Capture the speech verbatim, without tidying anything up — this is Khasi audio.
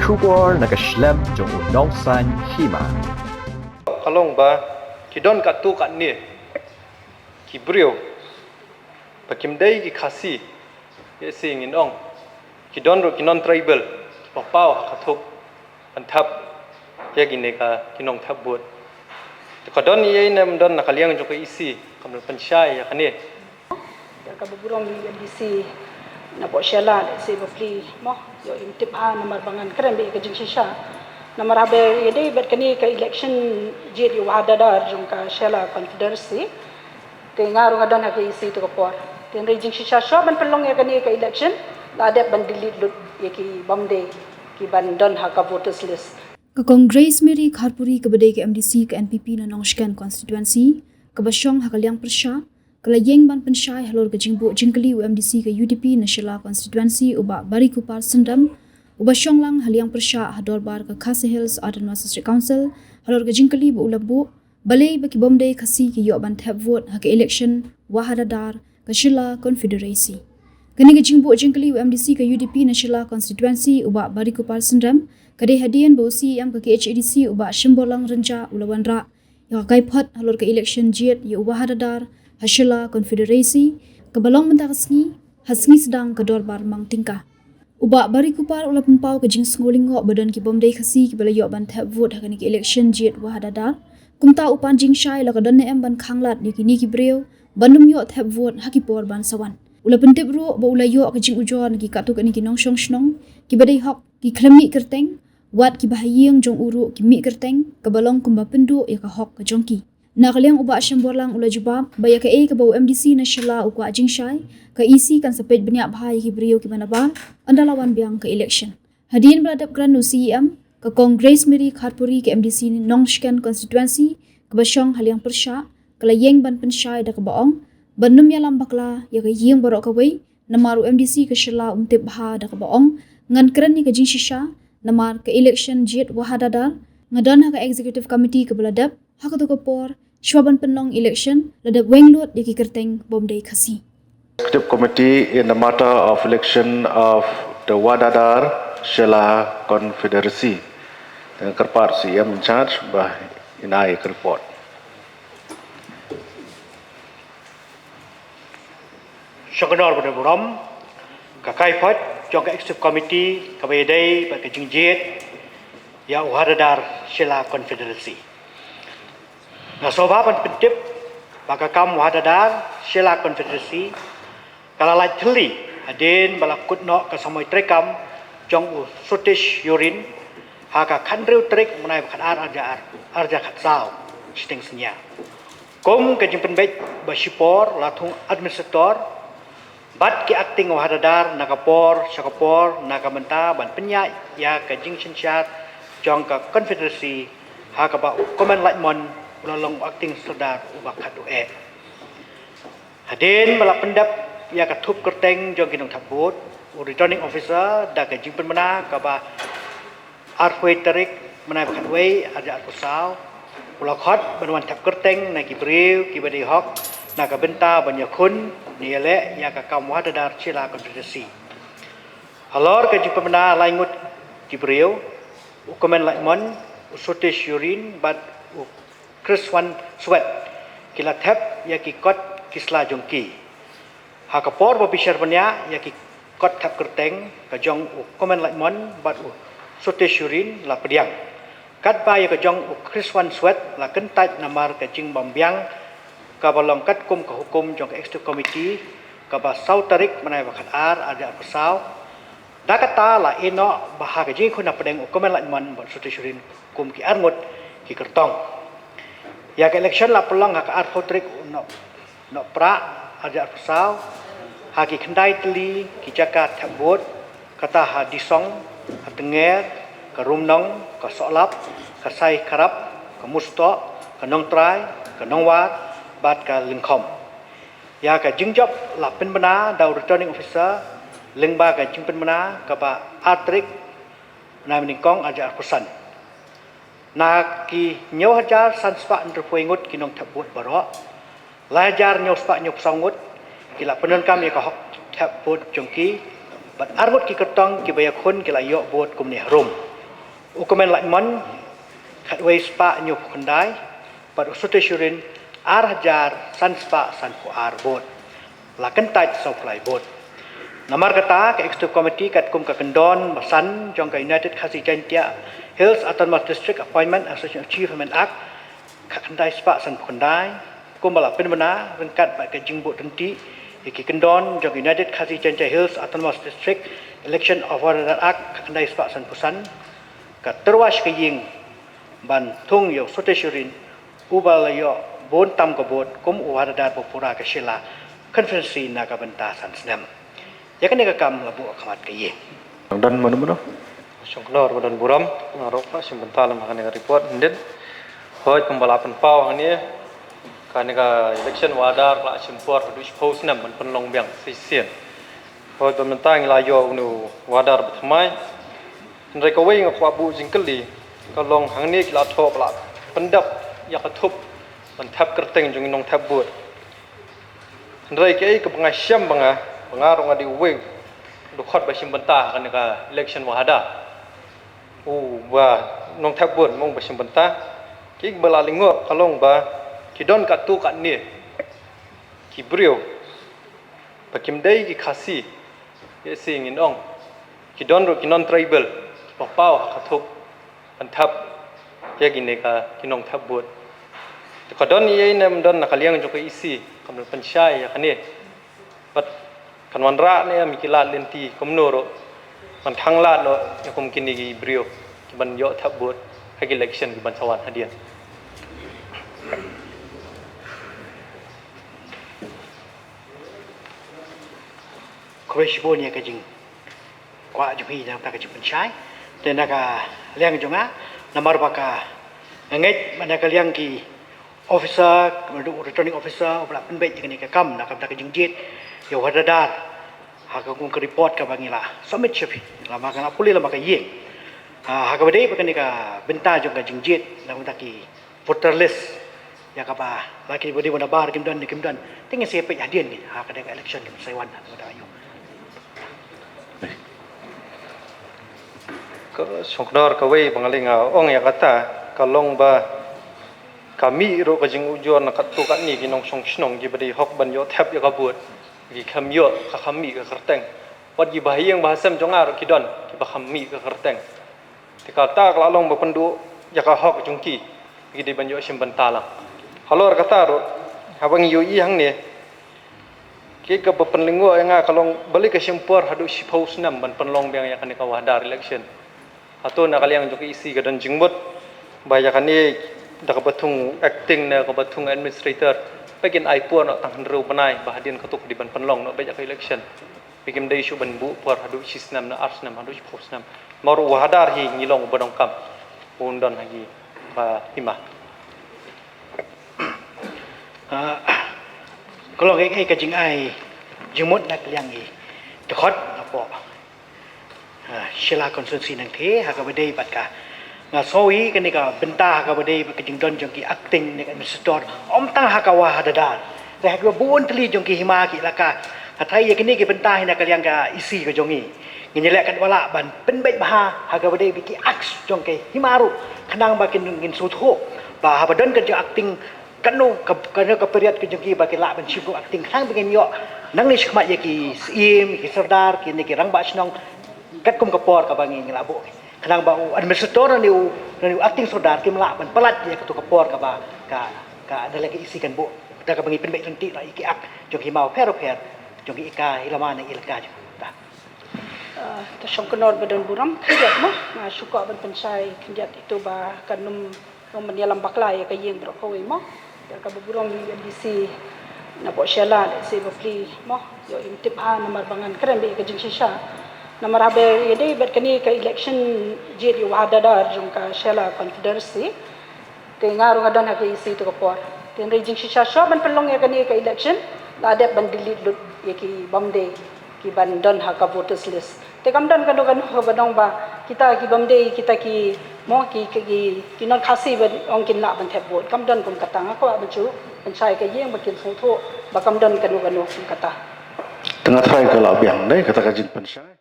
Khubor na ka shlem jong u Nongsaiñ Hima. Ka long ba ki don katto katne ki briew ba kim dei ki Khasi, ïa shi ngin ong ki don ruh ki non-tribal ba paw ha ka thup ban thep ïa kine ki nongthep vote. Te ka don ïa ine em don na ka liang jong ka E C kam pynshai ïa kane. Ïa kaba burom ïa M D C na Port Shella, lehse ba plie mo, ïoh im tip ha namar ba ngan kren beit ïa ka jingshisha. Namar haba ïadei bad kane ka election jied ïa u Wahadadar jong ka Shella Confederacy, te nga ruh nga don ha ka E C tu ka por. Te hynrei jingshisha shuwa ban pynlong ïa kane ka election la dep ban delete lut ïa ki bym dei ki ban don ha ka voters list. Ka Kong Grace Mary Kharpuri kaba dei ka M D C ka N P P na Nongshken constituency kaba shong ha ka liang pyrshah ka la ïeng ban pynshai halor ka jingbuh jingkylli u M D C ka U D P na Shella constituency u Bah Barikupar Syndam, uba shong lang ha liang pyrshah ha dorbar ka Khasi Hills Autonomous District Council halor ka jingkylli ba u la buh balei ba ki bym dei Khasi ki ïoh ban thep vote ha ka election Wahadadar ka Shella Confederacy. Kane ka jingbuh jingkylli u M D C ka U D P na Shella constituency u Bah Barikupar Syndam ka dei hadien ba u C E M ka K H A D C u Bah Shemborlang Rynjah u la wanrah ïa ka kaiphod halor ka election jied ïa u Wahadadar ha Shella Confederacy kaba long mynta ka sngi ha sngi sdang ka dorbar mang tyngka. U Bah Barikupar u la pynpaw ka jingsngew lyngngoh ba don ki bym dei Khasi kiba la ïoh ban thep vote ha kane ka election jied Wahadadar. Kumta u pan jingshai la ka don ne em ban khanglad ïa kine ki briew ban ym ïoh thep vote ha ki por ban sa wan. U la pyntip ruh ba u la ïoh ka jingujor na ki katto katne ki nongshong shnong kiba dei hok ki khlem mih kyrteng, wat kiba ha ïing jong u ruh ki mih kyrteng, kaba long kumba pynduh ïa ka hok ka jong ki. Na ka liang u Bah Shemborlang u la jubab ba ïa kaei kaba u M D C na Shella u kwah jingshai, ka E C kan sa peit bniah bha ïa ki briew kiba nabar ynda la wan biang ka election. Hadien ba la dep kren u C E M, ka Kong Grace Mary Kharpuri ka M D C Nongshken constituency kaba shong ha liang pyrshah ka la ïeng ban pynshai da kaba ong ban ym ïalam bakla ïa ka ïing baroh kawei, namar u M D C ka Shella um tip bha da kaba ong ngan kren ïa ka jingshisha, namar ka election jied Wahadadar nga don ha ka executive committee kaba la dep ha kato ka por shuwa ban pynlong election la dep weng lut ïa ki kyrteng bym dei Khasi. Executive Committee in the matter of election of the Wahadadar Shella Confederacy. Ngan kyrpad C E M in charge ba in ai ka report. Shong kynor ba burom, ka kaiphod jong ka Executive Committee kaba ïadei bad ka jingjied ïa u Wahadadar Shella Confederacy. Nga sngewbha ban pyntip ba ka kam Wahadadar Shella Confederacy ka la lait thylli hadien ba la kut noh ka samoi treikam jong u Sutish Yurin ha ka khathynriew tarik mynai ba khatar arja ar, arja khatsaw shiteng synñia. Kum ka jingpynbeit ba shipor la thung administrator bad ki acting Wahadadar na ka por sha ka por na ka bynta ban pynïaid ïa ka jingsynshar jong ka Confederacy ha kaba u Komen Laitmon u la long u acting sordar uba khat u eh. Hadien ba la pyndep ïa ka thup kyrteng jong ki nongthep vote, u Returning Officer da ka jingpynbna kaba arphew tarik mynai ba khatwei arja arphew saw u la khot ban wan thep kyrteng na ki briew kiba dei hok na ka bynta ban ïakhun ne ïaleh ïa ka kam Wahadadar Shella Confederacy. Halor ka jingpynbna lai ngut ki briew, u Komen Laitmon, u Sutish Yurin bad u Kriswan Swet ki la thep ïa ki kot ki sla jong ki. Ha ka por ba bishar bniah ïa ki kot thep kyrteng ka jong u Komen Laitmon bad u Sutish Yurin la pdiang. Katba ïa ka jong u Kriswan Swet la kyntait namar ka jingbymbiang kaba long katkum ka hukum jong ka Executive Committee kaba saw tarik mynai ba khatar arja arphew saw. Da kata la ïeh noh ba ha ka jingïakhun hapdeng u Komen Laitmon bad Sutish Yurin kum ki arngut ki kyrtong. Ïa ka election la pynlong ha ka arphew tarik u Noh, Nohprah arja arphew saw ha ki khyndai tylli ki jaka thep vote, kata ha Disong, ha Tynger, ka Rumnong, ka Sohlap, ka Saikharape, ka Mustoh, ka Nongtrai, ka Nongwar bad ka Lyngkhom. Ïa ka jingjop la pynbna da u Returning Officer lyngba ka jingpynbna kaba ar tarik mynai ba nyngkong arja arphew san. Na ki hynñiew hajar san spah hynriewphew wei ngut ki nongthep vote baroh, lai hajar hynñiew spah hynñiewphew saw ngut ki la pyndonkam ïa ka hok thep vote jong ki bad ar ngut ki kyrtong kiba ïakhun ki la ïoh vote kumne harum. U Kmen Laitmon khatwei spah hynñiewphew khyndai bad u Suteshurin ar hajar san spah sanphew ar vote. La kyntait sawphew lai vote. Namar kata ka Executive Committee katkum ka kyndon ba san jong ka United Khasi Jaintia Hills Autonomous District Appointment and Selection of Chief Amendment Act khatkhyndai spah sanphew khyndai, kumba la pynbna ryngkat bad ka jingbud ryntih ïa ki kyndon jong ka United Khasi Jaintia Hills Autonomous District Election of Wahadadar Act khatkhyndai spah sanphew san, ka tyrwa sha ka ïing ban thung ïa u Suteshurin uba la ïoh bun tam ka vote kum u Wahadadar ba pura ka Shella constituency na ka bynta san snem. Ïa kane ka kam la buh ha khmat ka ïing. Don mano mano? Shongknor ba don burom, nga ruh ka shim bynta lem ha kane ka report, ndit. Hooid, kumba la pynpaw hangne, kane ka election Wahadar ka la shim por haduh shiphew snem ban pynlong biang shisien. Hooid, ba mynta ngi la ïoh une u Wahadar ba thymmai. Hynrei kawei nga kwah buh jingkylli, ka long hangne ki la thoh ba la pyndep ïa ka thup ban thep kyrteng jong ki nongthep vote. Hynrei kaei kaba nga shem ba nga, ba nga ruh nga dei uwei u dkhot ba shim bynta ha kane ka election Wahadar. U ba nongthep vote mo ba shim bynta. Kiba la lyngngoh ka long ba ki don katto katne ki briew ba kim dei ki Khasi, ïa shi ngin ong, ki don ruh ki non-tribal kiba paw ha ka thup ban thep ïa kine ki nongthep vote. Te ka don ïa ine ym don na ka liang jong ka E C kam pynshai ïa kane. Bad kan wanrah ne em ki lad lynti kumno ruh ban khang lad noh ïa kum kine ki briew kiban ïoh thep vote ha ki election kiban sa wan hadien. Khublei shibun ïa ka jingkwah jong phi na ka bynta ka jingpynshai. Te na ka liang jong nga, namar ba ka, nga ngeit ba na ka liang ki officer, kumno, returning officer uba la pynbeit ïa kane ka kam na ka bynta ka jingjied ïa u Wahadadar ha ka, kum ka report kaba ngi la submit sha phi lama ka, nga la pule lama ka ïing. Ha, ha kaba dei bad kane ka bynta jong ka jingjied na ka bynta ki voter list, ïa kaba la ki ba dei ban nabar kim don ne kim don. Te ngin sa peit hadien ngi ha ka dei ka election kim sa wan ha ka dei ka ïoh. Ka shongknor kawei ba nga lyngngoh ong ïa kata ka long ba ka mih ruh ka jingujor na katto katne ki nongshong shnong kiba dei hok ban ïoh thep ïa ka vote, ki kham ïoh, ka kham mih ka kyrteng. Wat kiba ha ïing ba ha sem jong nga ruh ki don kiba kham mih ka kyrteng. Te kata ka la long ba pynduh ïa ka hok jong ki, ki dei ban ïoh shim bynta lang. Halor kata ruh, haba ngi ïohi hangne, ki kaba pynlyngngoh ïa nga ka long balei ka shim por haduh shiphew snem ban pynlong biang ïa kane ka Wahadar election. Hato na ka liang jong ka E C ka don jingmut ba ïa kane da kaba thung acting ne kaba thung administrator, ba kin ai por noh tang hynriew bnai ba hadien katto ka dei ban pynlong noh beit ïa ka election. Ba kim dei shuh ban buh por haduh shi snem ne ar snem, haduh shiphew snem. Namar u Wahadar hi ngi long uba donkam un don ha ki, ah, hima. Ah, ka long kaei kaei ka jingai jingmut na ka liang i dkhot napoh, ah, Shella constituency nangtei, ha kaba dei bad ka, nga sngew i kane ka bynta ha kaba dei bad ka jingdon jong ki acting ne ka administrator, ym tang ha ka Wahadadar, hynrei ha kiba bun tylli jong ki hima ki elaka. Hynrei ïa kine ki bynta hi na ka liang ka E C ka jong i, ngin ïaleh katba lah ban pynbeit bha ha kaba dei bad ki act jong ki hima ruh, khnang ba kin, ngin sngewthuh ba haba don ka jingacting kano ka, kano ka period ka jong ki ba ki lah ban shim kum acting, khnang ba ngin ïoh nangne shakhmat ïa ki syiem, ki sordar, kine ki rangbah shnong katkum ka por kaba ngi, ngi la buh. Khnang ba u administrator ne u, ne u acting sordar kim lah ban palat ïa kato ka por kaba ka, ka, da leh ka E C kan buh. Da kaba ngi pynbeit lynti noh ïa ki act jong ki hima bapher bapher jong ki, ka hima ne ka elaka jong ka. Ah, to Shongknor ba don burom, khyndiat mo, nga shu kwah ban pynshai khyndiat ito ba kan ym, ym ban ïalam bakla ïa ka ïing baroh kawei mo. Te kaba burom ïa u M D C napoh Shella, lehse bapli mo, ïoh im tip ha namar ba ngan kren beit ïa ka jingshisha. Namar haba ïadei bad kane ka election jied ïa u Wahadadar jong ka Shella Confederacy, te nga ruh nga don ha ka E C to ka por. Te hynrei jingshisha shuwa ban pynlong ïa kane ka election, la dep ban delete lut ïa ki bym dei kiban don ha ka voters list. Te kam don kano kano ba ong ba kita ki bym dei, kita ki mo, ki, ki, ki, ki non Khasi ba ong kin lah ban thep vote. Kam don kum kata, nga kwah ban shu pynshai ka ïing ba kin sngewthuh ba kam don kano kano kum kata. Te nga tharai ka la biang dei kata ka jingpynshai.